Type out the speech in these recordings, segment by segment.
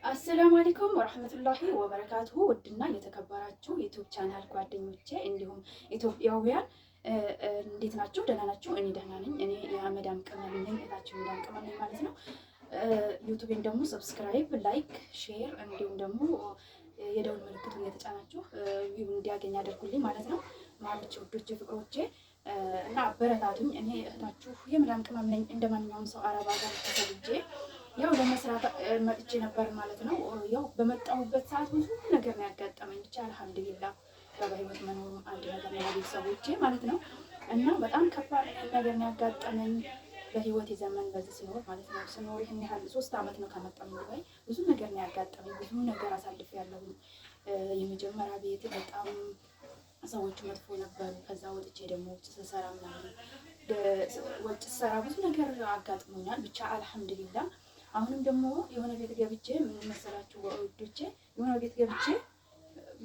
السلام عليكم ورحمة الله وبركاته። ውድና የተከበራችሁ YouTube channel ጓደኞቼ እንዲሁም ኢትዮጵያውያን እንዴት ናችሁ? ደህና ናችሁ? እኔ ደህና ነኝ። እኔ የመዳም ቅመም ነኝ፣ እህታችሁ የመዳም ቅመም ነኝ ማለት ነው። YouTube ኤን ደግሞ subscribe፣ like፣ share እንዲሁም ደግሞ የደውል ምልክቱን እየተጫናችሁ እንዲያገኝ አድርጉልኝ ማለት ነው። ማሮቼ፣ ውዶቼ፣ ፍቅሮቼ እና አበረታቱኝ። እኔ እህታችሁ የመዳም ቅመም ነኝ። እንደ ማንኛውም ሰው አረብ ሀገር ተሰድጄ ያው ለመስራት መጥቼ ነበር ማለት ነው። ያው በመጣሁበት ሰዓት ብዙ ነገር ነው ያጋጠመኝ። ብቻ الحمد لله በህይወት መኖሩ አንድ ነገር ነው ለቤተሰቦቼ ማለት ነው። እና በጣም ከባድ ነገር ነው ያጋጠመኝ በህይወት ዘመን በዚህ ስኖር ማለት ነው። ስኖር ይህን ያህል 3 ዓመት ነው ከመጣሁ ዱባይ። ብዙ ነገር ነው ያጋጠመኝ። ብዙ ነገር አሳልፌያለሁ። የመጀመሪያ ቤት በጣም ሰዎቹ መጥፎ ነበሩ። ከዛ ወጥቼ ደግሞ ውጭ ስሰራ ምናምን ውጭ ስሰራ ብዙ ነገር አጋጥሞኛል። ብቻ الحمد لله አሁንም ደግሞ የሆነ ቤት ገብቼ ምን መሰላችሁ ውዶቼ፣ የሆነ ቤት ገብቼ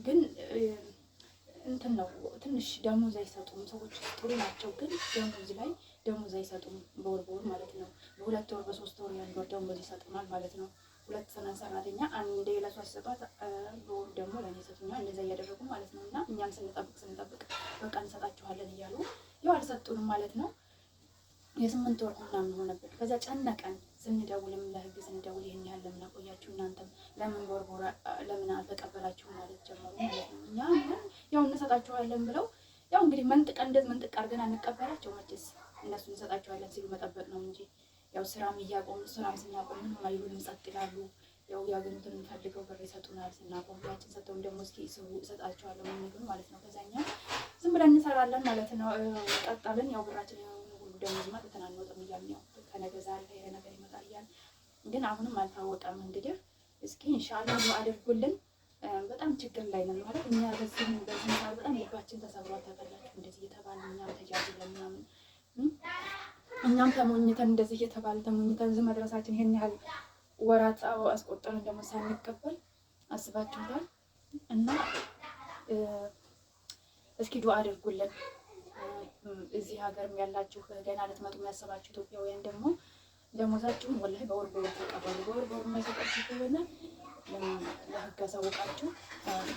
ግን እንትን ነው ትንሽ ደሞዝ አይሰጡም። ሰዎች ጥሩ ናቸው፣ ግን ደሞዝ ላይ ደሞዝ አይሰጡም። በወር በወር ማለት ነው። በ2 ወር በ3 ወር የአንድ ወር ደሞዝ ይሰጡናል ማለት ነው። ሁለት ሰነን ሰራተኛ አንዴ ለሷ ሲሰጧት በወሩ ደግሞ ለእኔ ይሰጡኛል። እንደዛ እያደረጉ ማለት ነው። እና እኛም ስንጠብቅ ስንጠብቅ በቃ እንሰጣችኋለን እያሉ ያው አልሰጡንም ማለት ነው። የ8 ወር ምናምን ሆነብን። ከዛ ጨነቀን። ስንደውልም ለህግ ስንደውል ይህን ያህል ለምን አቆያችሁ እናንተም ለምን ቦርቦር ለምን አልተቀበላችሁ ማለት ጀመሩ ማለት ነው። እኛ ያው እንሰጣችኋለን ብለው ያው እንግዲህ መንጥቀን እንደዚህ መንጥቅ አድርገን አንቀበላቸው መቼስ እነሱ እንሰጣችኋለን ሲሉ መጠበቅ ነው እንጂ ያው ስራም እያቆም ስራም ስናቆም ምንም አይሉንም፣ ጸጥ ይላሉ። ያው ያገኙትን እንፈልገው ብር ይሰጡናል። ስናቆም ያችን ሰጠውን ደግሞ እስኪ እሰጣችኋለሁ የሚሉን ማለት ነው። ከዛኛ ዝም ብለን እንሰራለን ማለት ነው። ቀጠልን። ያው ብራችን ሁሉ ደሞዝማ ትተን አንወጣም እያልን ያው ከነገ ዛሬ ይሄ ነገር ይመጣል እያልን ግን አሁንም አልታወቀም። እንግዲህ እስኪ إن شاء الله ዱአ አድርጉልን። በጣም ችግር ላይ ነን ማለት እኛ በዚህ ሰዓት በጣም ልባችን ተሰብሯል። ታውቃላችሁ እንደዚህ እየተባልን እኛም ተጃጅለን ምናምን እኛም ተሞኝተን እንደዚህ እየተባልን ተሞኝተን እዚህ መድረሳችን ይሄን ያህል ወራት አስቆጠርን ደግሞ ሳንቀበል አስባችሁታል። እና እስኪ ዱአ አድርጉልን። እዚህ ሀገርም ያላችሁ ገና ልትመጡ የሚያስባችሁ ኢትዮጵያውያን ደግሞ ደሞዛችሁን والله በወር በወር ተቀበሉ። በወር በወር የማይሰጣችሁ ከሆነ ለህግ አሳውቃችሁ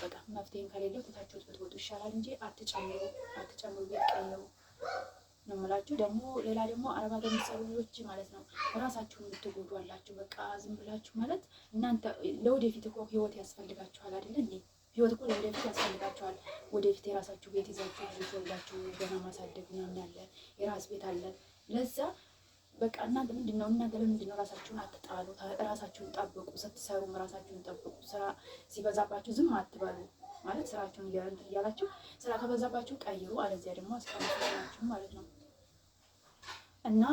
በቃ መፍትሄም ከሌለው ትታችሁት ብትወጡ ይሻላል እንጂ አትጨምሩ፣ አትጨምሩ፣ ቤት ቀይሩ ነው የምላችሁ። ደግሞ ሌላ ደግሞ አረብ ሀገር የምትሰሩ ልጆች ማለት ነው ራሳችሁን የምትጎዱ አላችሁ። በቃ ዝም ብላችሁ ማለት እናንተ ለወደፊት እኮ ህይወት ያስፈልጋችኋል አይደለ እንዴ? ህይወት እኮ ለወደፊት ያስፈልጋችኋል። ወደፊት የራሳችሁ ቤት ይዛችሁ ልጆች ወልዳችሁ ገና ማሳደግ ምናምን አለ፣ የራስ ቤት አለ። ለዛ በቃ እናንተ ምንድን ነው እናንተ ለምንድን ነው ራሳችሁን አትጣሉ፣ ራሳችሁን ጠብቁ። ስትሰሩም ራሳችሁን ጠብቁ። ስራ ሲበዛባችሁ ዝም አትበሉ ማለት ስራችሁን እንትን እያላችሁ ስራ ከበዛባችሁ ቀይሩ፣ አለዚያ ደግሞ አስቀምጡ ስራችሁን ማለት ነው። እና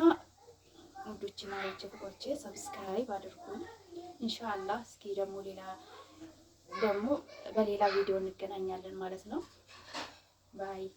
ውዶቼ፣ ማሮቼ፣ ፍቅሮቼ subscribe አድርጉ። إن شاء الله እስኪ ደግሞ ሌላ ደግሞ በሌላ ቪዲዮ እንገናኛለን ማለት ነው። Bye.